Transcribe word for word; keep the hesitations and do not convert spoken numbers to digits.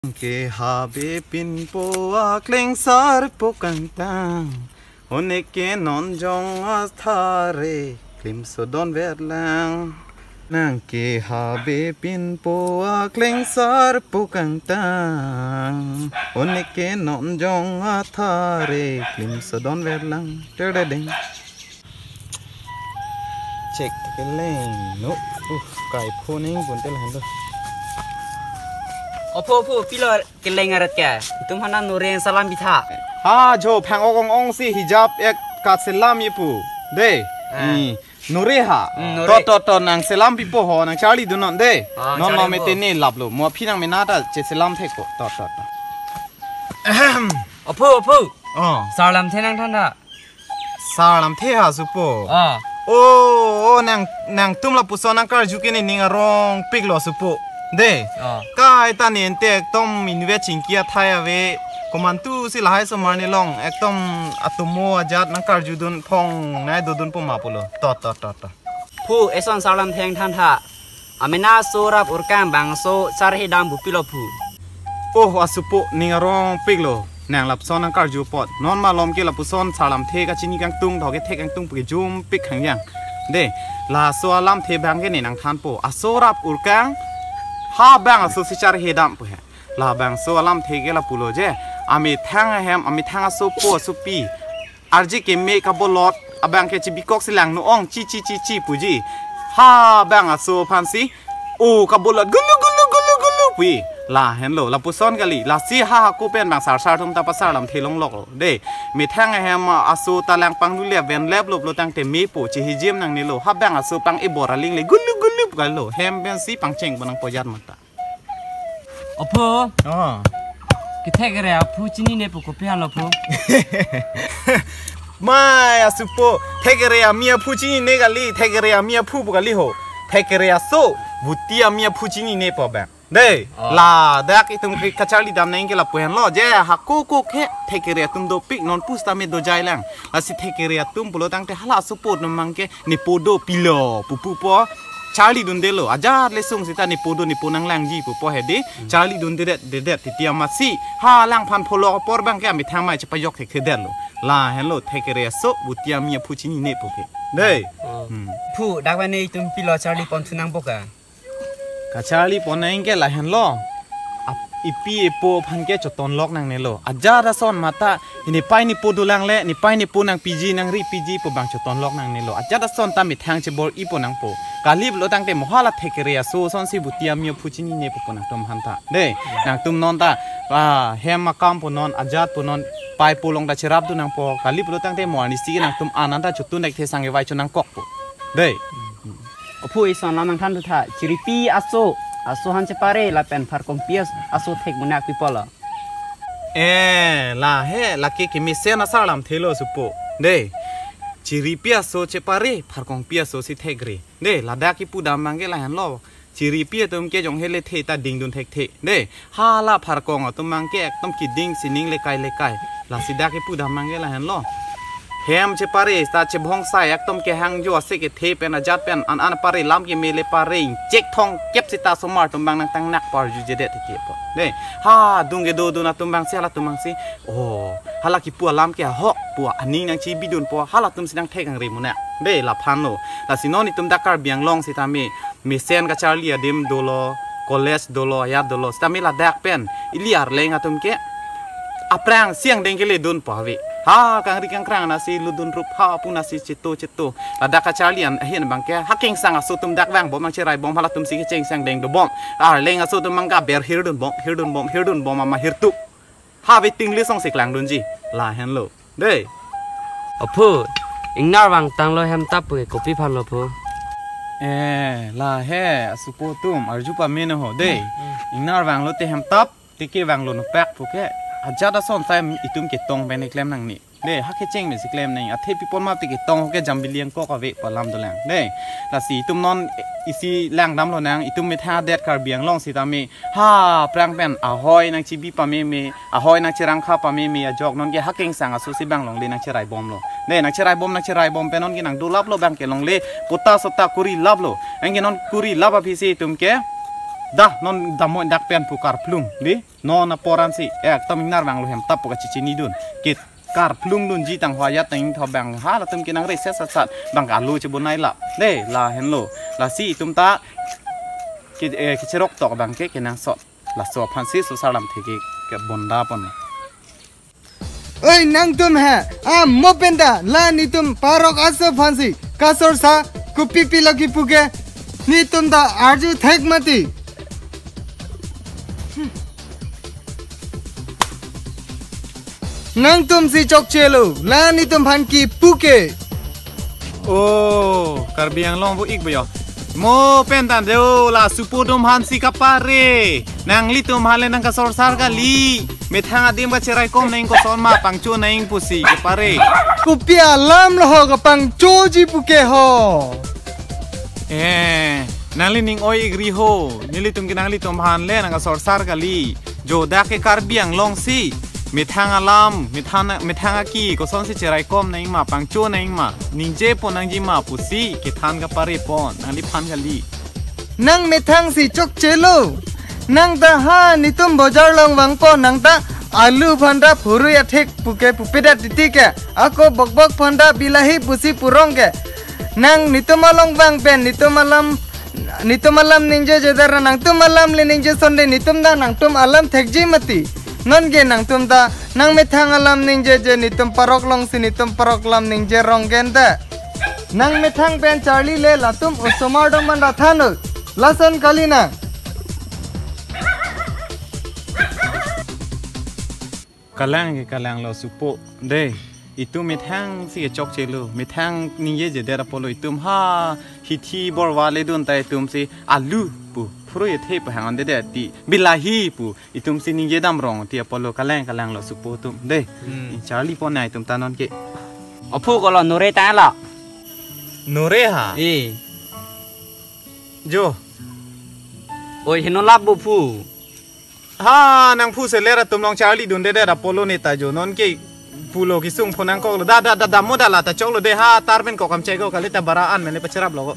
Ke habe pinpo aklengsarpo kangtang, oneke non jong athare klimso donverlang. Nang ke habe pinpo aklengsarpo kangtang, oneke non jong athare klimso donverlang. Terdedeng. Cek keleng no. Uh, kai phoning pun tel hando. Opho, opho, pilo keleng arat ke? Itum hana nore salam pitha. Ha, jo phang ong ong si hijab ek kat selam ipu. Dei. Ah. Hmm. Nore ha. Hmm, nore. To, to, to, nang selam pipo ho, nang charli dun non dei. Ah, non ma charli mete po. Ne laplo. Mo aphi nang mena ta che selam thekpo. To, to, to. Ahem. Opho, opho. Oh. Salam the nangthan tha. Salam the ha supo. Ah. Oh, oh, nang, nangtum lapuson nangkarju ke ne ning arongpiklo supo. Dei. Ah. Kaita ne ente ekdom inve chingki athai ave. Komantu si lahai somar ne long. Ekdom atomo ajat nangkarju dun phong nai dodun po ma pulo. To, to, to, to. Phu, eson salam thengthan tha. Amena aso rap urkang bangso charhe dam pu pilo phu. Oh, asupo ning arongpiklo. Nang lapuson nangkarju apot. Non malom ke lapuson salam the kachini kangtung, thok ke the kangtung pu ke jumpik khangyang. Dei, laso alamthe abang ke ne nangthanpo. Aso rap urkang, ha bang aso si charhe dam pu he. Labangso alamthe ke lapulo je. Amethang ahem, amethang asopo asopi. Arje keme kabolot abang ke chibikok si lang no ong chi chi chi chi puji. Ha bang aso aphan si, o kabolot gulu gulu gulu gulu pui. Lahenlo, lapuson kali. Lasi ha hako pen bang sarsar atum ta pasar lamthe longlok lo. Dei, methang ahem aso ta lang panglu le ven lep lop lo tangte mepo chihijim nangnelo. Ha bang aso pang-ibor aling le gulu gulu pu kalo. Hem pen si pangcheng po nangpo jat mata. Opho. Oh. Kethek kere aphu chinine pu kopi hanlo phu? Mai asupo. Thek kere ami aphu chinine kali, thek kere ami aphu pu kali ho. Thek kere aso, buti ami aphu chinine po bang. Dei, oh, ladak itum ke kacharli dam nang ke lapu henlo. Je, hako ko ke thek kere atum dopik non pusitame dojai lang. Lasi thek kere atum pulo tangte hala asupo non mang ke nepo do pilo pupu po. Charli dundelo, ajat le sung sita nepo do nepo nanglangji pupo hedi. Hmm. Charli dundedet dedet titi amatsi. Ha langphan pholok apor bang ke amethang mai chepajok thekthedetlo. Lahenlo thek kere aso buti ami aphu chinine pu ke. Dei. Oh. Hmm. Phu, dak bane itum pilo charli pon thu nangpo ka? Kacharli pon nang ke lahenlo. Ap-, ipi ipo aphan ke chotonlok nangnelo. Ajat ason mata, nepei nepo dolang le, nepei nepo nangpiji nangripiji pu bang chotonlok nangnelo. Ajat ason ta methang chebor-i po nangpo. Kali pulo tangte mo hala thek kere aso ason si buti ami aphu chinine pupo nangtum aphan ta. Dei, nangtum non ta, ah, hem akam pu non, ajat pu non, pei po long ta cherap dun nangpo. Kali pulo tangte mo arnisi ke nangtum anan ta chotun dekthe sang kevai cho nangkokpo. Dei. Ophu, ison alam nangthan thu tha, chiripi aso, aso han chepare lapen pharkongpi as-, aso thek munak pi pulo. Eh, la he, lake kemesen asar lamthelo supo. Dei, chiripi aso chepare, pharkongpi aso si thekre. Dei, ladak kipu dam abang ke lahenlo. Chiripi atum ke jong hele the ta dingdun thekthe. Dei, hala pharkong atum abang ke ekdom keding sining lekai lekai. Lasi dak kipu dam abang ke lahenlo. Hem chepare ta chebhongsai ekdom kehangjo ase kethe pen ajat pen an an pare lam keme le pare ingchek thongkep sita osomar atum abang nangtangnak parju jedet titi po. Dei, ha dung kedodun atum abang si halatum abang si. Oh, hala kipu alam ke ahok pu aning nangchibidun po halatum si nangthek angri munak. Dei, laphanlo. Lasi non itum dak Karbi Anglong sitame mesen kacharli adim dolo, college dolo, ayat dolo, sitame ladak pen ili arleng atum ke aphrang siang deng kele dunpo ave. Ha kangri kangkrang nasi ludun rup ha pu nasi cheto cheto. Ladak kacharli an ahin abang ke ha kengsang aso atum dak vangbom nangcheraibom halatum si kechengsang deng dobom. Arleng aso atum abang ke aber hirdunbom, hirdunbom, hirdunbom ama hirtup. Ha waiting list along si klangdunji. Lahenlo. Dei. Ophu, ingnar vangtanglo hemtap pu ke kopi aphanlo phu? Eh, la he, asupo atum, arju pame no ho, dei. Hmm, hmm. Ingnar vanglo te hemtap, te kevanglo nopak pu ke. Ajat ason time itum ketong pen keklem nangne. Dei, ha kecheng pen si klem nang. Athe pi pon ma te ketong ke jambili angkok ave pu alam dolang. Dei, lasi itum non isi langdamlo nang, itum methang adet Karbi Anglong sitame. Ha, aphrang pen ahoi nangchibi pameme, ahoi nangcherangkha pameme ajok non ke ha kengsang aso si bang longle nangcheraibomlo. Dei, nangcheraibom, nangcheraibom pen non ke nangdolaplo bang ke longle, pota sota kurilaplo. Anke non kurilap aphi si itum ke Dah, non dammo dak pen pu karplung, dei. Non apor ansi, eh, ekdom ingnar abang lo hem tap pu kachechinidun. Ke karplung dunji tang hwayat nang ingtho abang, ha, latum ke nangre sesat-sat abang ke alu chebonai la. Dei, lahenlo. Lasi itum ta ke, eh, kecherok tok abang ke kenangsot. Laso aphansi sorsar alamthe ke kebonda pon. Oi, nangtum he, amo pen ta la netum parok aso aphansi kasorsa kopi pilo kipu ke, netum ta arju thek mati. Nangtumsi chokchelo, la netum aphan kipu ke. Oh, Karbi Anglong bu ik bu yo. Mo pen tande o, la supo atum aphansi kapare. Nanglitum aphan le nangkasorsar kali. Methang adim kacheraikom nang, koson ma pangcho nang pusi kapare. Kopi alam lo ho kapangchoji pu ke ho. Eh, nangli ning oi ik ri ho. Nelitum ke nanglitum aphan le nangkasorsar kali. Jo dak ke Karbi Anglong si. Methang alam, methang, methang aki, kosonsi cheraikom nang ma, pangcho nang ma. Ningje pon nangji ma pusi kethan kapare pon, nangliphan kali. Nang methangsi chokchelo. Nang ta ha netum bojar along vangpo, nang ta alu aphan ta phurui athek pu ke pupedet titi ke. Ako bokbok aphan ta bilahi pusi purong ke. Nang netum along vang pen, netum alam, netum alam ningjejedet ra nangtum alam le ningje sonde, netum ta nangtum alam thekji mati. Non ke nangtum ta nang methang alam ningjeje, netum parok alongsi netum parok alam ningje rong ke anta. Nang methang pen charli le latum osomar dong man ra thanlo. Lason kali nang. Kalang ke kalang lo supo. Dei, itum methangsi kechokchelo. Methang ningjejedet apotlo itum ha hithi borva ledun ta itumsi alu pu phurui athe pu hang-on-edet ti. Bilahi pu itumsi ningje dam rong ti apotlo, kalang kalang lo supo atum. Dei, Hmm. Charli pon nai itum ta non ke. Aphu kolo nore ta la. Nore ha? Eh. Jo. Oi, heno lap bu phu. Ha, nang phu seler atum along charli dundedet apotlo ne ta jo. Non ke pulo kesung pho nangkoklo. Da, da, da, da, mo da la ta choklo dei ha, tar pen kok kam chai ko kali ta bara an mene pacheraplo ko.